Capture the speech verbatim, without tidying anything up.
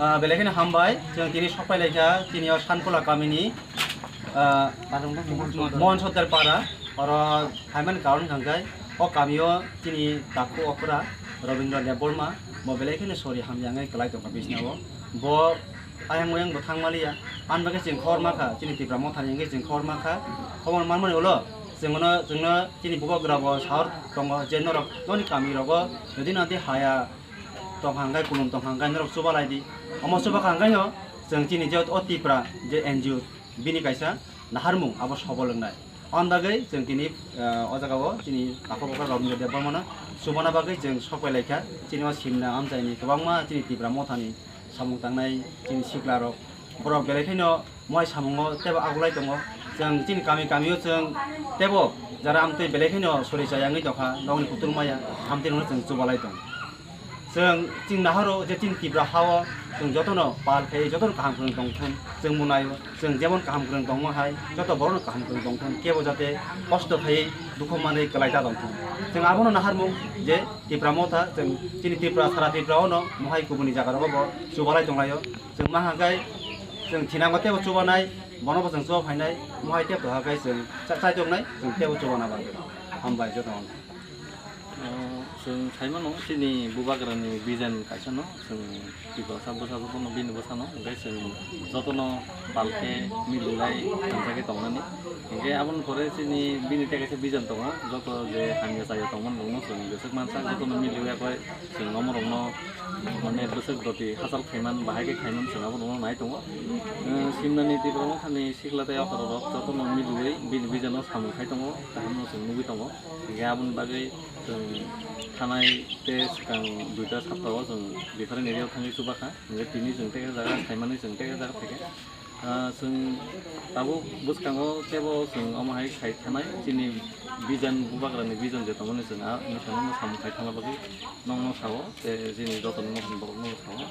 Ah, belai kheno hambai, chwng tini sokpai laikha, tini o Sankola kamini, ah, Mon Sotdar para, oro phaimani karon hwnkha khe, o kamio chini takhu okra Robindra Debbarma, bo belai kheno sori hamya wngwi kwlai tongkha bisnao. Bo ayang oyang bo thang maliya, ani bagwi chwng khor makha, chini Tipra Mothani wngwi chwng khor makha, khobor manmani ulo, chwngno, chwngno chini bubagra bo sahor tongo je norok noni kamirogo, jodi nadi haya, tongkha hwnkhe, kulum tongkha hwnkhe norok chubalai di. Omo chubakha hwnkhe no chwng chini je o Tipra je N G O bini kaisa naharmung abo sobol wngnai. Aboni bagwi chwng tini, eh, o jaga o chini takhuk okra Robindra Debbarmano chubana bagwi chwng sokpai laikha. Chini o simna amchaini kwbangma chini Tipra Mothani samung tangnai chini sikla rok. Borok belai kheno muhai samungo teibo agulai tongo. Chwng chini kami kamio chwng teibo jara amtwi belai kheno sori chaya wngwi tongkha, nokni kutung maya amtwi rokno chwng chubalai tongo. Chwng chini nahoro je chini Tipra hao chwng jotono pal khai jotono kaham kwrwng tongthun, chwng bo naio chwng jemon kaham kwrwng tongma hai joto borokno kaham kwrwng tongthun, kebo jate kosto khaiwi dukhu manwi kwlai ta tongthun. Chwng abono naharmung je Tipra Motha chwng chini Tipra sara Tipra ono mohai kubuni jaga rogo bo chubalai tonglaio. Chwng ma hwnkhai chwng thinango teibo chubanai, bono bo chwng chuba phainai, mohai teibo to hakhai chwng cha-, chaitongnai, chwng teibo chubana bagwi. Hambai jotono. O, chwng saimano chini bubagrani vision kaisano, chwng Tiprasa bwsa jotono bini bwsano, hwnkhe chwng jotono palkhe mililai hamjakhe tongnani. Hwnkhe aboni pore chini bini tei kaisa vision tongo, joto je hamya chaya tongmani rokno chwng jeswk mansa, jotono miliwi yakhlai chwng omo rokno mane bwswk doti hachal khaiman, bahai khe khaiman chwng abo rokno nai tongo. Simnani Tipra Mothani sikla tei okra rok jotono miliwi bini vision o samung khai tongo, kaham no chwng nugwi tongo. Hingke aboni bagwi chwng thanai tei swkang duita saptao chwng different area o thangwi chubakha. Hingke tini chwng tei jaga saimani chwng tei jaga phaikhe. Ah, chwng tabuk bwskango teibo chwng omo hai khai thanai chini vision bubagrani vision je tongmani chwng a misa no samung khai thangna bagwi nokno sao tei chini jotono mohon borokno sao.